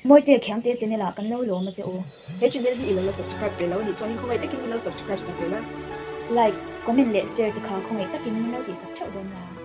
Mawitea Khiangte channel ah kan lo lawm a che u. He channel hi i lo la subscribe ve lo a nih chuanin khawngaih takin min lo subscribe sak ve la. Like, comment leh share te kha khawngaih takin min lo tihsak theuh dawn nia.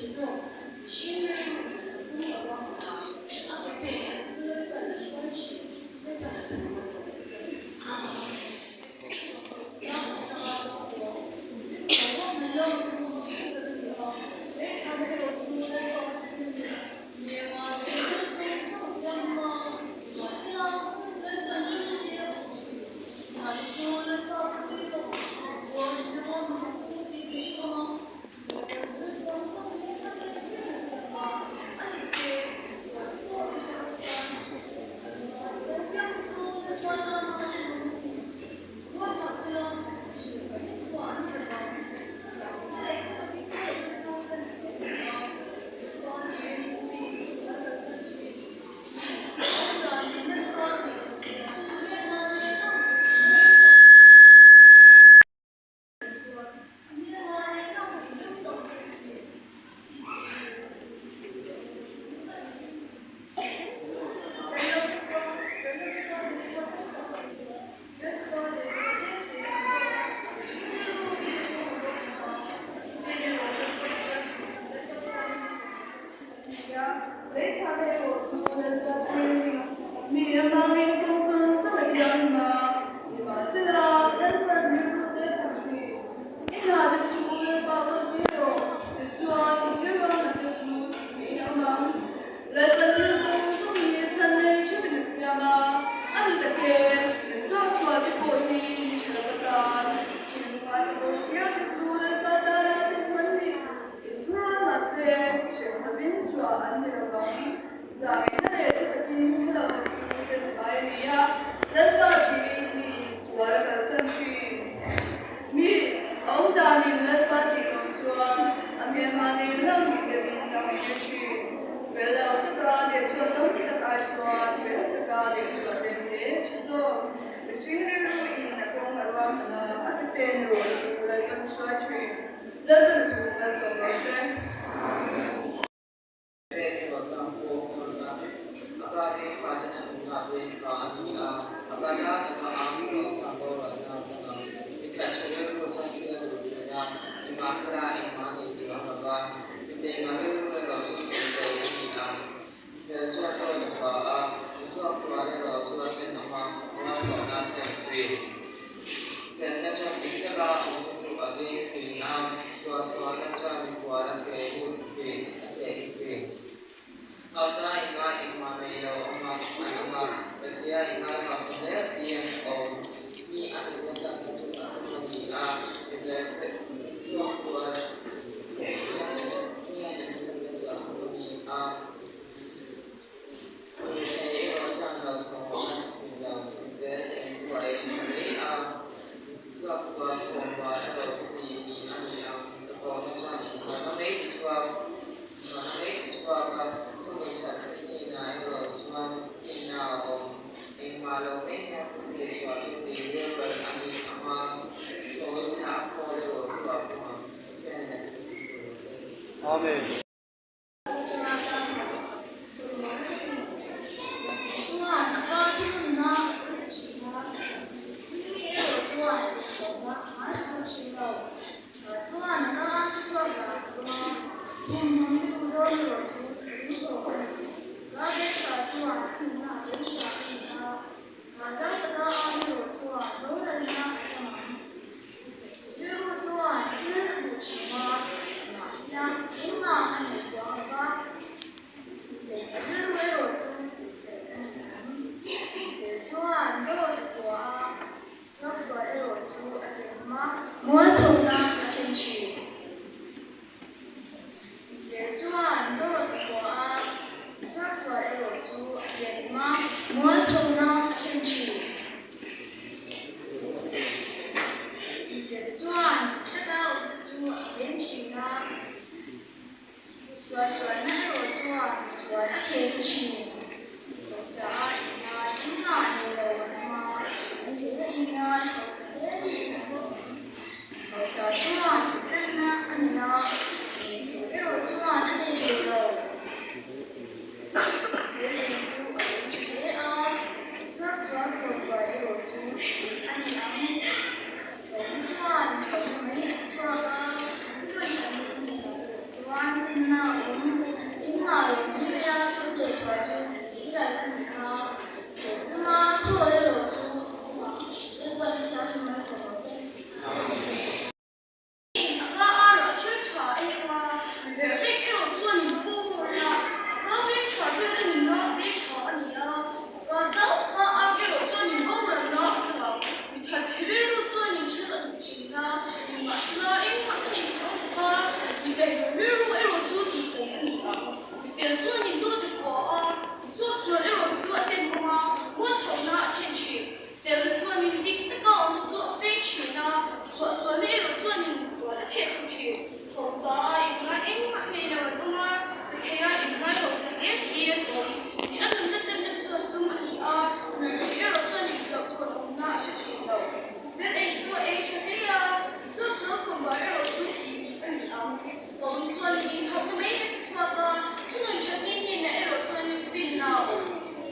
ṭha zawk. Mihring rilru in a kawng a ruahman a, a ke pen chu Lalpan a hruai ṭhin. Lalpan a thu hmasa rawh se. Amen. finna a awm. Engmah lo mai maia sum teh chhuah chu tihral a ni a, hlawhtluma thaw erawh chu a awm ang. Lalpan thianghlim malsawm rawh se. A ka a rah thil tha a ni a, mi ber vek erawh chuan in pawngpawrh a, a ka veng tha chuan a nunna a veng tha a ni a, a ka zau taka ar erawh chuan in boralna a chhuak. Mi that chhe rilru chuan in thil a duh thin a, nimahsela engmah a nei chho lo va, mi daihlo rilru erawh chu tih theih a ni ang. Mi fel chuan in dawt a pua a, mi suaksual erawh chu a tenawm a, mualphohna a thlen thin. Felna chuanin dik taka awmna chu a peng thin a, suahsualna erawh chuanin misual a theh thlu thin. Hausa a inngai engmah nei lo an awm a, rethei a inngai hausa hle si an awm. Mi a nunna tenna chu a sum a ni a, rethei erawh chuanin hlauhthawn awmna a hre thin lo. Fel ei chu a ei tha hle a, suahsual thawmhnaw erawh chu tih dik a ni ang. Chupawm chuanin inhauhna mai mai a chhuak a, thunun hratni hnenah erawh chuanin finna a awm.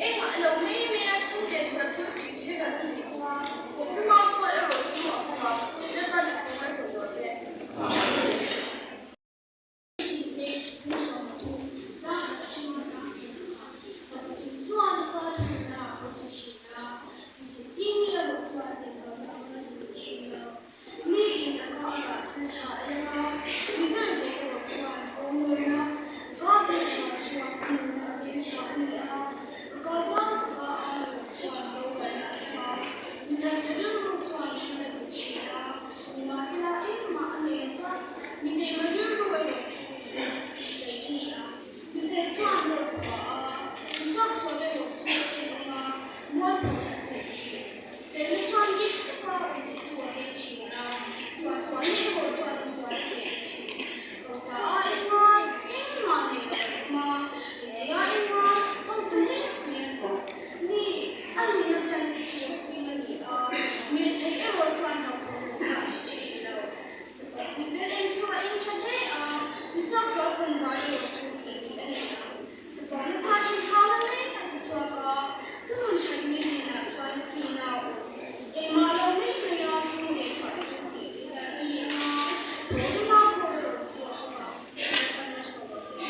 Engmah lo mai mai a sum leh chhuah chu tih thil an ni ang a, kawhhuma khawl erawh chu a hawng a, Lalpan a hawng a sawi rawh se. Mi in a ka a rah thil tha em a, mi ber ve erawh chuan aw ngawrh a, ka ve tha chuan a nunna a veng tha a ni a, ka ka zau taka a erawh chuan boral a chhuak. Mi thatchhe rilru chuan thil a duh thin a, nimahsela engmah a nei lo va, mi taima rilru erawh chu tih daih a ni a, mi fel chuan rawh phuah a, mi suaksual erawh chu a tenawm a, mualphohna a thlen thin. Felna chuan dik taka awmte chu a veng thin a, suahsualna erawh chuan a sual a theh thin. Hausa a enga, engmah nei lo an awm a, rethei a enga, hausa hle si an awm. Mi, a nunna tante chu a sum a ni a, mi rethei erawh chuan hlauhawm awmna a hre thin lo. Chupawh mi fel eng chu a eng tha hle a, mi suaksual khawnvar erawh chu tih dik a ni ang. Chupawhna chuan inthau na mai tak a chhuak a, thunun that mi hnenah chuan fihna a awm. Engmah lo mai mai a sum leh chhuah chu tih hi a ni ang a, tawluma pawh erawh chu a awm ang, Lalpan a sawi a che.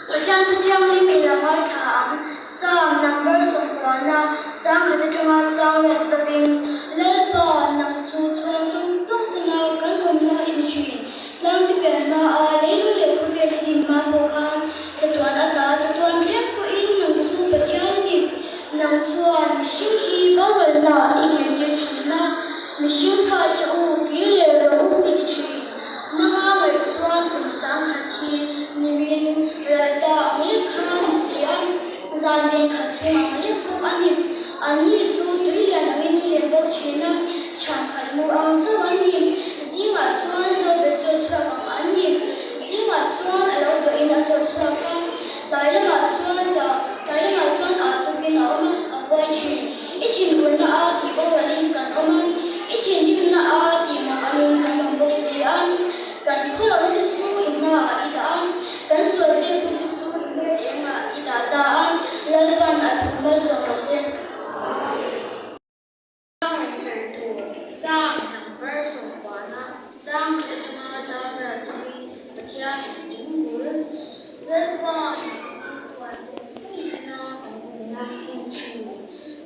Pathian chu thianghlim i lo ngaithla ang, Psalm number sawmkuana chang khat atanga chang riat zawin, Lalpa, nang chu chhuan zawng zawng chunga kan awmna i ni thin. Tlangte pian hmaa leilung leh khawvel i din hma pawh khan chatuan ata chatuan thleng pawhin nang chu Pathian a ni. Nang chuan mihring hi boralna i ngentir thin a, mihring fate u kir leh rawh u i ti thin. Nanga ngaih chuan kum 10,000 hi nimin ral ta ang lek kha a ni si a, zan ven khat chhung ang lek bawk a ni. Anni chu tui lian angin i lem bawk thin a, chhan khat mu ang chauh an ni. Zingah chuan hlawhbet chaw chhuak ang an ni. Zingah chuan a lo dawhin a chaw chhuak a, tlai lamah chuan dah, tlai lamah chuan ah tukin a awm a, a buai thin. I thinurna a tih boralin kan awm a, i thinrimna a tih mak angin kan awm bawk si a. Kan khawlohna te chu i hmaah i dah a, kan sual zirtu te chu i hmel engah i dah ta a, Lalpan a thu malsawm rawh se. Chang sawi tur, Psalm number sawmkuana chang khat atanga chang riat chungin Pathian in eng bul, Lalpa nang chu chuan zawng zawng i chhna kan awmna in thin.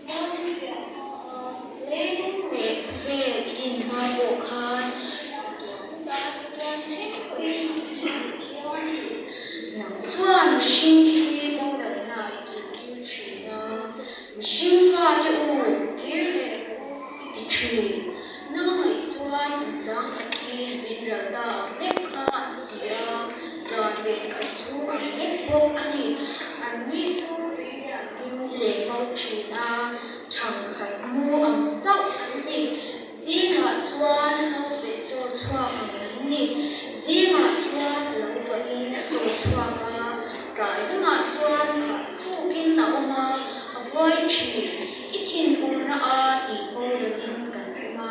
Hmang piah hma a leilung leh khawvel i din hma pawh khan chatuan ata chatuan thleng pawhin nang chu Pathian i nang chuan mihring hi boralna i kihtir thin a. Mihring fate u, kir leh rawh u i ti thin. Nang ngaih chuan in zangkhat hi min ral ta ang lek kha an si a, zan ven khat chu ang lek bawk a ni. Anni chu tuilian ding leh bo thin a, thangkhat mu ang chauh an ni. Zingah chuan naupet chaw chhuak ang an ni. Zingah chuan a lo pahin a chaw chhuak a, tlai lamah chuan hah thukin a awm a, a vuai thin. I thinurna a tih boralin kan awm a,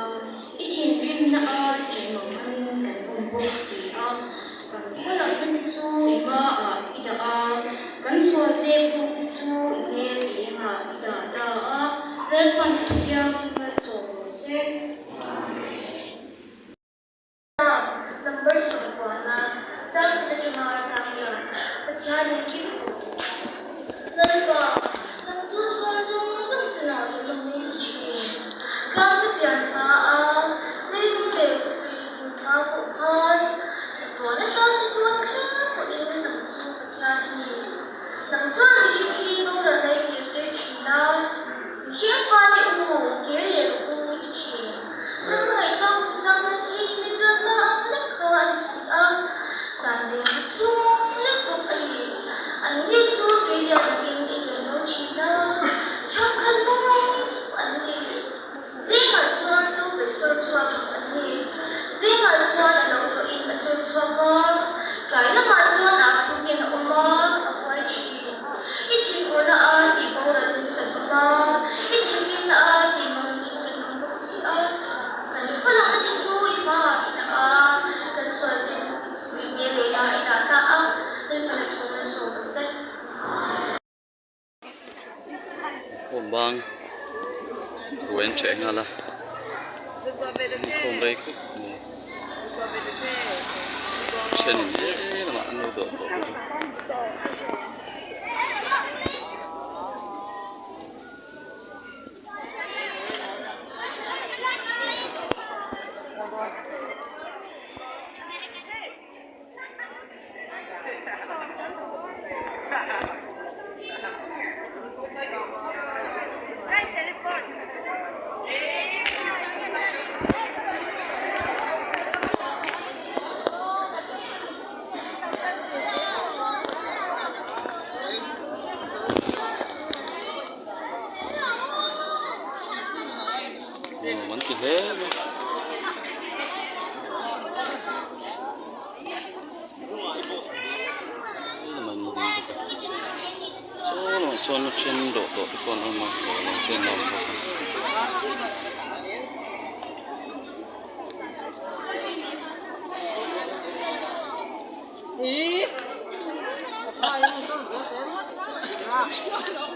i thinrimna a tih manganin kan awm bawk si a. Kan khawlakna te chu i hmaah i dah a, kan sual zep bawk te chu i hmel engah i dah ta a, Lalpan a thutiang malsawm rawh se. Number sawmkuana Tlai lamah chuan a thukin a awm a, a huai thin. I thinurna a tihboralin kan awm a, i thinrimna a tihmangin kan awm bawk si a. Kan hmalakna te chu i hmaah i dah a, kan sual zirna te chu i hmel lehah i dah ta a, Lalpan a thawm a sawm a se. Inkhawm bang ruai an ṭheh nghal a inkhawm rei khawp mai ṭhen lamah an lo dawh tawh bawk a. Nuam an ti hle mai. Saw lamah sawn a then dawh tawh te pawh an awm a dawhkan te an awm bawk a.